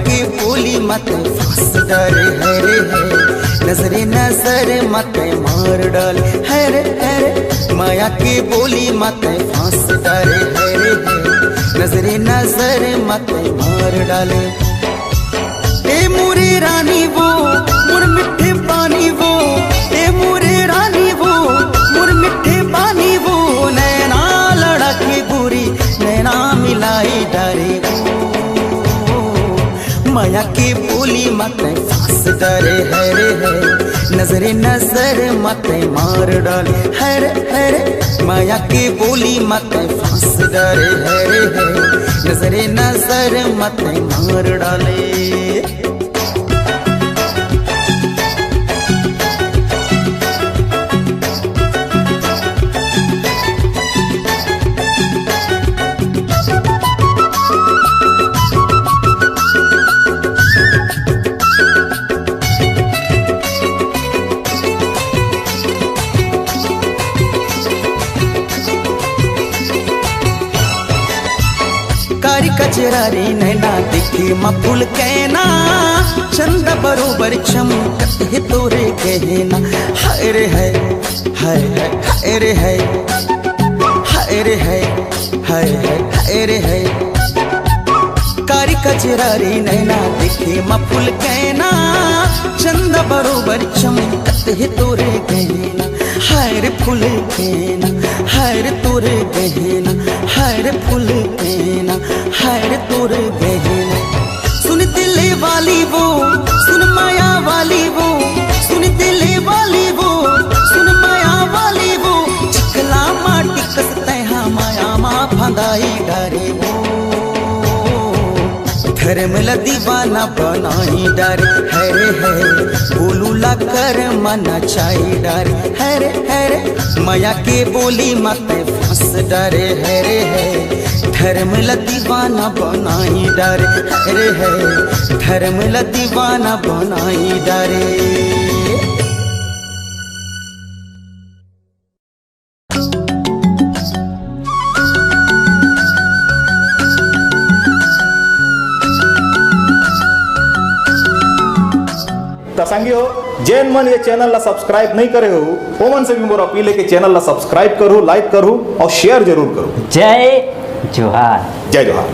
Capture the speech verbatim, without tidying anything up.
के बोली म तैं फांस डारे, हाय रे हाय। नजरे नजर म तैं मार डाले, हाय रे हाय रे। मया के बोली म तैं फांस डारे, हाय रे हाय। नजरे नजर म तैं मार डाले। ए मोरे रानी वो, मोर मिठे पानी वो, ए मोरे रानी वो, मोर मिठे पानी वो, नैना लड़ा के गोरी, नैना मिलाई डारे वो। मया के बोली म तैं फांस डारे, हाय रे हाय। नजरे नजर म तैं मार डाले, हाय रे हाय रे। मया के बोली म तैं फांस डारे, हाय रे हाय। नजरे नजर म तैं मार डाले। कारी कजरारी नैना देखे म फूल कैना, चंदा बरोबर चमकत हे तोरे गहना। हाय रे हाय, हाय हाय, हाय रे हाय, हाय रे हाय, हाय हाय, हाय रे हाय। कारी कजरारी नैना देखे म फूल कैना, चंदा बरोबर चमकत हे तोरे गहना। हाय रे फूल गहना, हाय रे तोरे गहना, हाय रे फूल गहना, हाय रे तोरे गहना। सुन दिले वाली वो, सुन माया वाली वो, सुन दिले वाली वो, सुन माया वाली वो। चिखला माटी कस तैं हा माया मा फंदाई डारे वो। धर्म ला दीवाना बनाई डारे, हाय रे हाय। गोलू ला कर मना चाई डारे, हाय रे हाय रे। मया के बोली म तैं फांस डारे, हाय रे हाय। धर्म ला दीवाना बनाई डारे, हाय रे हाय। धर्म ला दीवाना बनाई डारे। त संगी हो, जेन मन ये चैनल ला सब्सक्राइब नहीं करे हो, ओमन से भी मोर अपील हे कि चैनल ला सब्सक्राइब करहू, लाइक करहू और शेयर जरूर करहू। जय जोहार। जय जोहार।